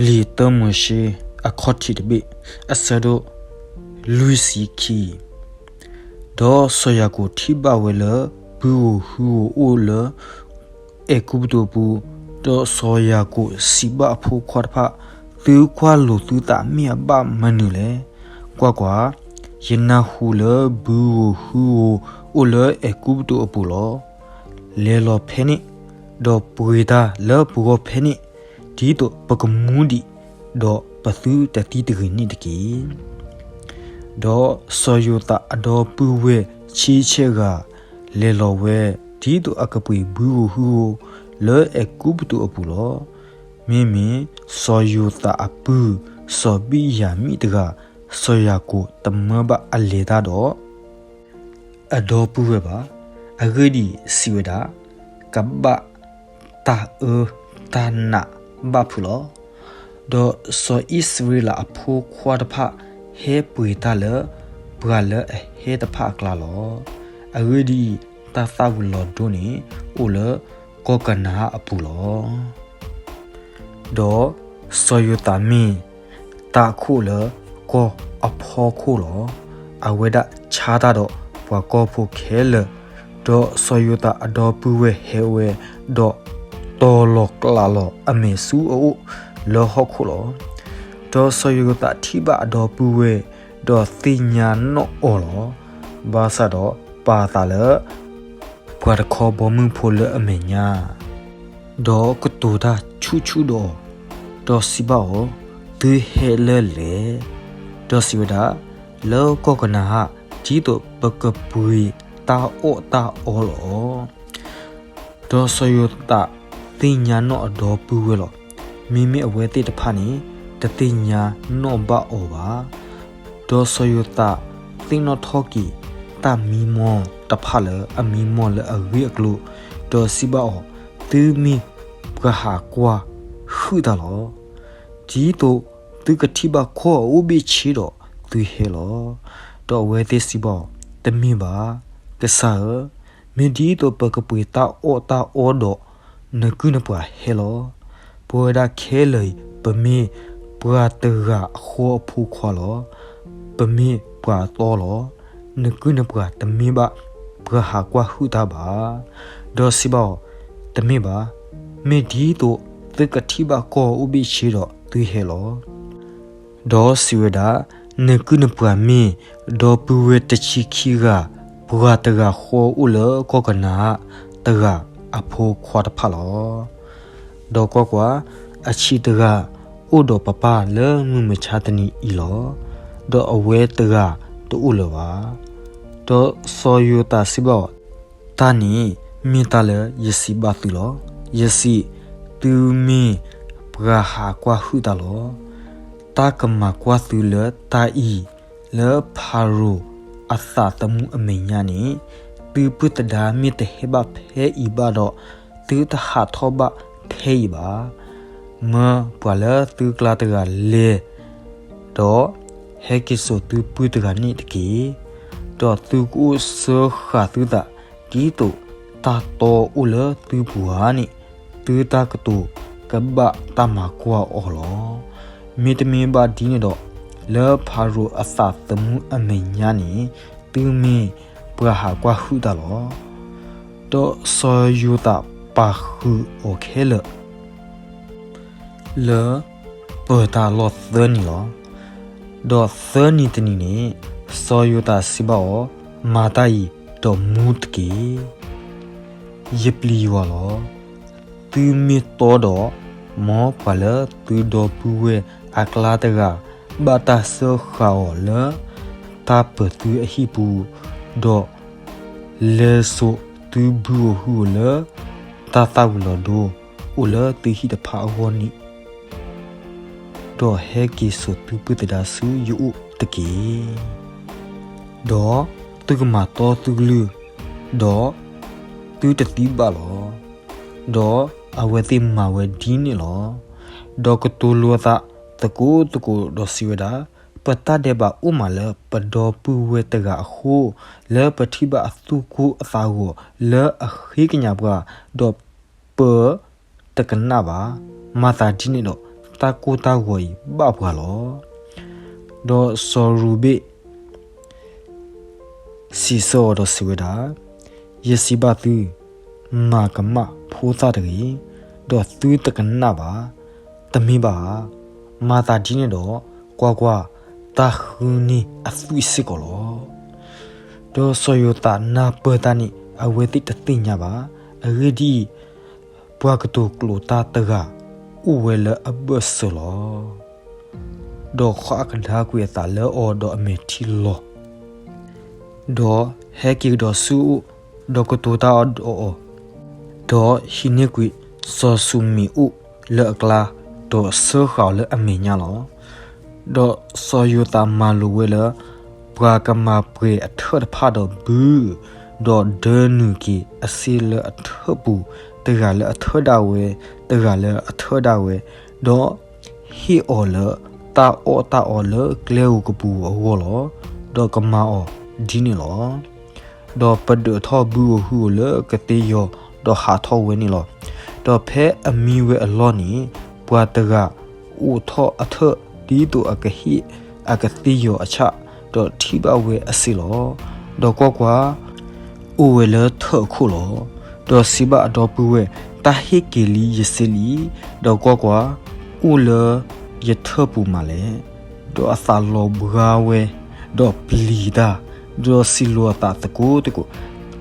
လံာ်တၢမိၤၡ့ အခီၣ်ထံးတဘ့ၣ် အဆၢဒိၣ်လွံၢ်ဆံခံ. ဒီးစီၤယၤကိာ်ထံၣ်ဘၣ်ဝဲလၢ ပုၢ်ဧိၤဟုဧိၤအိၣ်လၢ အဲၤကူပတူးအပူၤ, ဒီးစီၤယၤကိာ်စံးဘၣ်အဖိခွါတဖၣ်, သုကွၢ်လိာ်သုသးမ့ၢ်အဘၣ်မနုၤလဲၣ်. ကွၢ်ကွၢ်, ယနၢ်ဟူလၢပုၢ်ဧိၤဟုဧိၤအိၣ်လၢအဲၤကူပတူးအပူၤလီၤ. လဲၤလီၤဖဲန့ၣ်, ဒီးပှ့ၤတၢ်လၢပဂီၢ်ဖဲန့ၣ်, ဒ်သိးပကမူဒံး, ဒီးပသုတသံတဂ့ၤန့ၣ်တက့ၢ်. ဒီးစီၤယိၤသးအဒီပုၢ်ဝဲၢ်ဆံဆဲၣ်ဂၤ လဲၤလီၤဝဲ, ဒ်သိးအကပှ့ၤပုၢ်ဧိၤဟုဧိၤ လၢအဲၤကူပတူးအပူၤလီၤ. မ့မ့ၢ်စီၤယိၤသးအပုၢ် စီၤဘံၣ်ယၤမံၣ်တဂၤ စီၤယၤကိာ်တမၢဘၣ်အလဲၤတၢ်ဒီး အဒီပုၢ်ဝဲၢ်ဘၣ်. အဂ့ၢ်ဒ်အံၤ, စံးဝဲဒၣ်, ကဘၣ်တၢ်အၢတၢ်နးဘၣ်ဖုးလီၤ. ဒီးစီၤအံၣ်စရ့လးအဖိခွါတဖၣ် ဟဲပှ့ၤတၢ်လၢ ပှၤလၢအဟဲတဖၣ်အကျါလီၤ. အဂ့ၢ်ဒ်အံၤ, တၢ်သၣ်ဝံၤလီၤဒိန့ၣ် အိၣ်လၢကီၢ်ကနၤအၣ်အပူၤလီၤ. ဒီးစီၤယိၤသးမ့ၢ်တၢ်အခိၣ်လၢ ကီၢ်အဖီခိၣ်လီၤ. အဝဲဒၣ်ဆါတၢ်ဒီးပှၤကီၢ်ဖိခဲလၢာ်, ဒီးစီၤယိၤသးအဒီပုၢ်ဝဲၢ်ဟဲဝဲ, ဒီးတီၤလီၤကျးလီၤအမဲာ်ဆူအအိၣ်လၢဟီၣ်ခိၣ်လီၤ. ဒီးစီၤယိၤသးထံၣ်ဘၣ်အဒီပုၢ်ဝဲၢ်, ဒီးသ့ၣ်ညါနီၣ်အီၤလီၤ. ဘၣ်ဆၣ်ဒီးပာ်သးလၢ ပှၤတခီဘီမုၢ်ဖိလၢအမဲာ်ညါ, ဒီးကတိၤတၢ်ဆူၣ်ဆူၣ်ဒီးအီၤ, ဒီးစံးဘၣ်အီၤ, သုဟဲလၢလဲၣ်. ဒီးစံးဝဲဒၣ်, လၢကီၢ်ကနၤအၣ်, ဒ်သိးပကပှ့ၤတၢ်အီၣ်တၢ်အီလီၤ. ဒီးစီၤယိၤသးသ့ၣ်ညါနီၣ်အဒီပုၢ်ဝဲၢ်လီၤ. မ့မ့ၢ်အဝဲသ့ၣ်တဖၣ်န့ၣ် တသ့ၣ်ညါနီၣ်ဘၣ်အီၤဘၣ်. ဒီးစီၤယိၤသးသ့ၣ်နီၣ်ထီၣ်က့ၤ တၢ်မံမီၢ်တဖၣ်လၢအမံမီၢ်လၢအဂ့ၢ်အကျိၤ, ဒီးစံးဘၣ်အီၤ, သုမ့ၢ်ပှၤဟးကွၢ်ဟုၣ်တၢ်လီၤ. ဒ်သိးသုကထံၣ်ဘၣ်ကီၢ်အအိၣ်ဘ့ၣ်ဆ့ဒီးသုဟဲလီၤ. ဒီးအဝဲသ့ၣ်စံးဘၣ်အီၤ, တမ့ၢ်ဘၣ်, ကစၢ်ဧၢ, မ့ၢ်ဒ်သိးပကပှ့ၤတၢ်အီၣ်တၢ်အီဒီး နကုၢ်နပှၤဟဲလီၤ. ပဝဲဒၣ်ခဲလၢာ်အံၤ ပမ့ၢ်ပှၤတဂၤအဃီအဖိခွါလီၤ. ပမ့ၢ်ပှၤအသီလီၤ. နကုၢ်နပှၤတမ့ၢ်ဘၣ်ပှၤဟးကွၢ်ဟုၣ်တၢ်ဘၣ်. ဒီးစံးဘၣ်အီၤ, တမ့ၢ်ဘၣ်, မ့ၢ်ဒ်သိးသုကထံၣ်ဘၣ်ကီၢ်အအိၣ်ဘ့ၣ်ဆ့ဒီးသုဟဲလီၤ. ဒီးစံးဝဲဒၣ်, နကုၢ်နပှၤမ့ၢ်ဒီပုၢ်ဝဲၢ်တဆံခံဂၤ, ပှၤတဂၤဃီအိၣ်လၢကီၢ်ကနၤအၣ်တဂၤအဖိခွါတဖၣ်လီၤ. ဒီးကွၢ်ကွၢ်, အဆံးတဂၤအိၣ်ဒီးပၢ်ပၢ်လၢမုၢ်မဆါတနံၤအံၤလီၤ. ဒီးအဝဲတဂၤတအိၣ်လၢၤဘၣ်. ဒီးစီၤယိၤသးစံးဘၣ်အီၤ, တၢ်န့ၣ်မ့ၢ်တၢ်လၢယစံးဘၣ်သုလီၤ. ယစံး, သုမ့ၢ်ပှၤဟးကွၢ်ဟုၣ်တၢ်လီၤ. တၢ်ကမၤကွၢ်သုလၢတၢ်အံၤ, လၢဖၤရိၤအသးသမူအမဲာ်ညါန့ၣ်, သုပုၢ်သဒါမ့ၢ်တဟဲဘၣ်ဖဲအံၤဘၣ်ဒီး, သုတဟးထီၣ်ဘၣ်ဖဲအံၤဘၣ်. မၢပှၤလၢသုကျါတဂၤလဲၤ, ဒီးဟဲက့ၤစိာ်သုပုၢ်တဂၤန့ၣ်တက့ၢ်. ဒီးသုကအိၣ်စၢဃာ်သုသး ဒ်သိးတၢ်တီအိၣ်လၢသုပူၤဧါန့ၣ်, သုတၢ်ကတိၤကဘၣ်တၢ်မၤကွၢ်အီၤလီၤ. မ့တမ့ၢ်ဘၣ်ဒ်န့ၣ်ဒီး, လၢဖၤရိၤအသးသမူအမဲာ်ညါန့ၣ်, သုမ့ၢ်ပှၤဟးကွၢ်ဟုၣ်တၢ်လီၤ. ဒီးစီၤယိၤသးပာ်ဃုာ်အီၤခဲလၢာ် လၢပၢၤတၢ်လီၢ်သၢနံၤလီၤ. ဒီးသၢနံၤတနံၤန့ၣ်, စီၤယိၤသးစံးဘၣ်အီၤ, မၤတၢ်အံၤဒီးမူတက့ၢ်. ယပျံၤယွၤလီၤ. သုမ့ၢ်တီဒီး, မ်ပှၤလၢသုဒီပုၢ်ဝဲၢ်အကျါတဂၤ ဘၣ်တၢ်စၢဃာ်အီၤလၢတၢ်ပၢၤသုအဟံၣ်ပူၤ, ဒီးလဲၤစိာ်သုဘုဧိၤဟုဧိၤလၢ တၢ်သၣ်ဝံၤလီၤဒိ အိၣ်လၢသုဟံၣ်တဖၣ်အဂီၢ်န့ၣ် ဒီးဟဲက့ၤစိာ်သုပုၢ်သဒါဆူယအိၣ်တက့ၢ်. ဒီးသုကမၤတီသုကလုၢ်, ဒီးသုတသံဘၣ်လီၤ. ဒီးအဝဲသ့ၣ်မၤဝဲဒ်န့ၣ်လီၤ. ဒီးကတိၤလိာ်အသးသကိးသကိးဒီးစံးဝဲဒၣ်, ပတၢ်ဒဲးဘးအိၣ်မးလၢပဒီပုၢ်ဝဲၢ်တဂၤအဃိ, လၢပထံၣ်ဘၣ်အသူၣ်ကိၢ်အသးဂီၤလၢအဃ့ကညးပှၤ, ဒီးပတကနၣ်ဘၣ်. မၤသးဒ်န့ၣ်ဒီး တၢ်ကိၢ်တၢ်ဂီၤအံၤဘၣ်ပှၤလီၤ. ဒီးစီၤရူၤဘ့ၣ် စံးဆၢအီၤဒီးစံးဝဲဒၣ်, ယစံးဘၣ်သု, မၤကမၣ်ဖိသၣ်တဂ့ၤ, ဒီးသုတကနၣ်ဘၣ်, တမ့ၢ်ဘၣ်ဧါ. မၤသးဒ်န့ၣ်ဒီး, ကွၢ်ကွၢ်, တၢ်ဃုန့ၢ်အသွံၣ်စ့ၢ်ကီးလီၤ. ဒီးစီၤယိၤသးနၢ်ပၢၢ်တၢ်န့ၣ် အဝဲသ့ၣ်တသ့ၣ်ညါဘၣ်. အဂ့ၢ်ဒ်အံၤ, ပှၤကတိၤကျိာ်တၢ်တဂၤ အိၣ်ဝဲလၢအဘၢၣ်စၢၤလီၤ. ဒီးဃၣ်ကဒါကွံာ်အသးလၢအီၤဒီးအမဲာ်ထံလီၤ. ဒီးဟဲက့ၤကဒီးဆူအအိၣ်, ဒီးကတိၤတၢ်အီၤဒီးအီၤ, ဒီးဟံးန့ၢ်ကွံာ်စီၤၡူမံၤအိၣ်လၢအကျါ, ဒီးစၢဃာ်အီၤလၢအမဲာ်ညါလီၤ. ဒီးစီၤယိၤသးမၤလိာ်ဝဲလၢ ပှၤကမၤပှဲၤအထၢၣ်တဖၣ်ဒီးဘု, ဒီးဒၢနုာ်က့ၤအစ့လၢအထၢၣ်ပူၤ, တဂၤလၢအထၢၣ်ဒၣ်ဝဲ, တဂၤလၢအထၢၣ်ဒၣ်ဝဲ, ဒီးဟ့ၣ်အီၤလၢတၢ်အီၣ်တၢ်အီလၢကျဲဧိၤကပူၤဧိၤအဂီၢ်လီၤ. ဒီးကမၤအီၤဒ်န့ၣ်လီၤ. ဒီးပဒၢးထီၣ်ဘုဧိၤဟုဧိၤလၢကသ့ယီၤ, ဒီးဟးထီၣ်ဝဲန့ၣ်လီၤ. ဒီးဖဲအမံဝဲအလီၢ်န့ၣ်, ပှၤတဂၤအိးထီၣ်အထၢၣ်ဒ်သိးအကဟ့ၣ်အကသ့ယီၤအဆၣ်, ဒီးထံၣ်ဘၣ်ဝဲအစ့လီၤ. ဒီးကွၢ်ကွၢ်, အိၣ်ဝဲလၢထၢၣ်အခိၣ်လီၤ. ဒီးစံးဘၣ်အဒီပုၢ်ဝဲၢ်, တၢ်ဟ့ၣ်က့ၤလံယစ့လံ. ဒီးကွၢ်ကွၢ်, အိၣ်လၢယထၢၣ်ပူၤမးလဲၣ်. ဒီးအသးလီၤဘှါဝဲ, ဒီးပျံၤတၢ်, ဒီးစံးလိာ်အသးသကိးသကိး,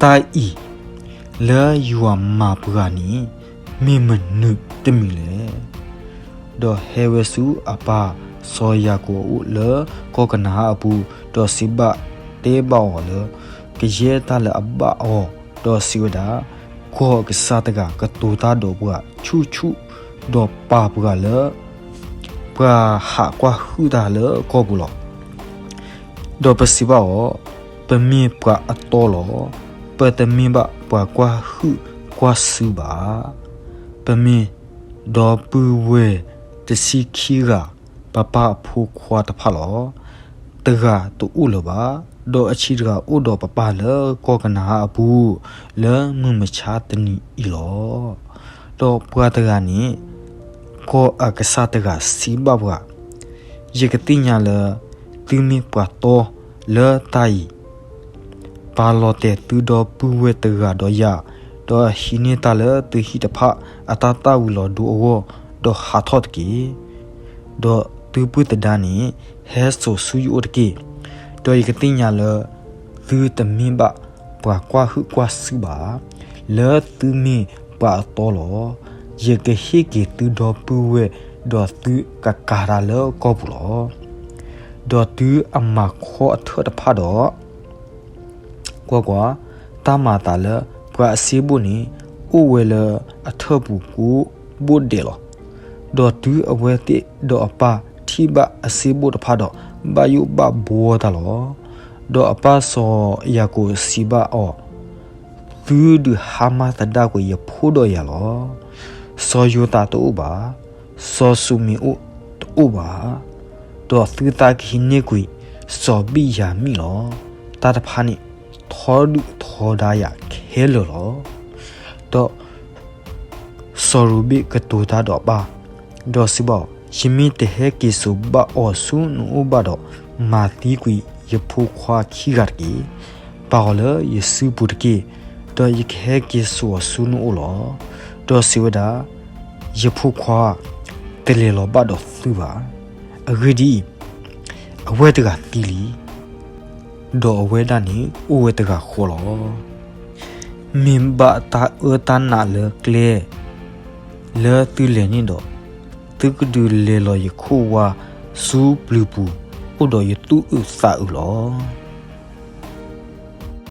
တၢ်အံၤလၢယွၤမၤပှၤန့ၣ် မ့ၢ်မနုၤတမံၤလဲၣ်. ဒီးဟဲဝဲဆူအပၢ်စီၤယၤကိာ်အအိၣ်လၢကီၢ်ကနၤအၣ်အပူၤ, ဒီးစံးဘၣ်တဲဘၣ်အီၤလၢ ကယဲၢ်တၢ်လၢအဘၣ်အီၤ, ဒီးစံးဝဲဒၣ်, ကီၢ်အကစၢ်တဂၤကတိၤတၢ်ဒီးပှၤဆူၣ်ဆူၣ်, ဒီးပာ်ပှၤလၢ ပှၤဟးကွၢ်ဟုၣ်တၢ်လၢကီၢ်ပူၤလီၤ. ဒီးပစံးဘၣ်အီၤ, ပမ့ၢ်ပှၤအတီလီၤ. ပတမ့ၢ်ဘၣ်ပှၤကွၢ်ဟုၣ်ကွၢ်စုဘၣ်. ပမ့ၢ်ဒီပုၢ်ဝဲၢ်တဆံခံဂၤ ပပၢ်အဖိခွါတဖၣ်လီၤ. တဂၤတအိၣ်လၢၤဘၣ်, ဒီးအဆံးတဂၤအိၣ်ဒီးပပၢ်လၢကီၢ်ကနၤအၣ်အပူၤ လၢမုၢ်မဆါတနံၤအံၤလီၤ. ဒီးပှၤတဂၤန့ၣ် ကီၢ်အကစၢ်တဂၤစံးဘၣ်ပှၤ, ယကသ့ၣ်ညါလၢသုမ့ၢ်ပှၤတီလၢတၢ်အံၤ, ပာ်လီၤတဲာ်သုဒီပုၢ်ဝဲၢ်တဂၤဒီးယၤ, ဒီးဟံးန့ၢ်တၢ်လၢသုဟံၣ်တဖၣ်အတၢ်သၣ်ဝံၤလီၤဒိအဂီၢ်, ဒီးဟးထီၣ်တက့ၢ်. ဒီးသုပုၢ်သဒါန့ၣ် ဟဲစိာ်ဆူယအိၣ်တက့ၢ်. ဒီးယကသ့ၣ်ညါလၢသုတမ့ၢ်ဘၣ်ပှၤကွၢ်ဟုၣ်ကွၢ်စုဘၣ်, လၢသုမ့ၢ်ပှၤအတီလီၤ. ယကဟ့ၣ်က့ၤသုဒီပုၢ်ဝဲၢ် ဒီးသုကကၤတၢ်လၢကီၢ်ပူၤလီၤ. ဒီးသုအမၤခီအထၢၣ်တဖၣ်ဒီး ကွၢ်ကွၢ်, တၢ်မၤအသးလၢပှၤအစ့ဘိၣ်န့ၣ် အိၣ်ဝဲလၢအထၢၣ်ပူၤကိးဘိဒဲးလီၤ. ဒီးတုၤအဝဲသ့ၣ်ဒီးအပၢ်ထံၣ်ဘၣ်အစ့ဘိၣ်တဖၣ်ဒီး ဘၣ်ယိၣ်ဘၣ်ဘှီတၢ်လီၤ. ဒီးအပၢ်စီၤယၤကိာ်စံးဘၣ်အီၤ, သုဒုးဟါမၢ်သဒၣ်ကွံာ်ယဖိဒီးယၤလီၤ. စီၤယိၤသးတအိၣ်ဘၣ်, စီၤၡူမ့ၤအိၣ်တအိၣ်ဘၣ်, ဒီးသုသးကဟံးန့ၢ်ကွံာ်စီၤဘံၣ်ယၤမံၣ်လီၤ. တၢ်တဖၣ်န့ၣ်ထီဒုၣ်ထီဒါယၤခဲလၢာ်လီၤ. ဒီးစီၤရူၤဘ့ၣ်ကတိၤတၢ်ဒီးအပၢ်, ဒီးစံးဘၣ်အီၤ, ယမ့ၢ်တဟဲက့ၤစိာ်ဘၣ်အီၤဆူနအိၣ်ဘၣ်ဒီး, မၤသံကွံာ်ယဖိခွါခံဂၤတက့ၢ်. ပာ်အီၤလၢယစုပူၤတက့ၢ်, ဒီးယကဟဲက့ၤစိာ်အီၤဆူနအိၣ်လီၤ. ဒီးစံးဝဲဒၣ်, ယဖိခွါ, တလဲၤလီၤဘၣ်ဒီးသုဘၣ်. အဂ့ၢ်ဒ်အံၤ, အဝဲတဂၤသံလံ, ဒီးအဝဲဒၣ်န့ၣ်အိၣ်ဝဲတဂၤဃီလီၤ. မ့ၢ်ဘၣ်တၢ်အၢတၢ်နးလၢကျဲလၢသုလဲၤန့ၣ်ဒီး, သုကဒုးလဲၤလီၤယခိၣ်ဝါဆူပျုၤပူၤ, အိၣ်ဒီးယသူၣ်အုးသးအုးလီၤ.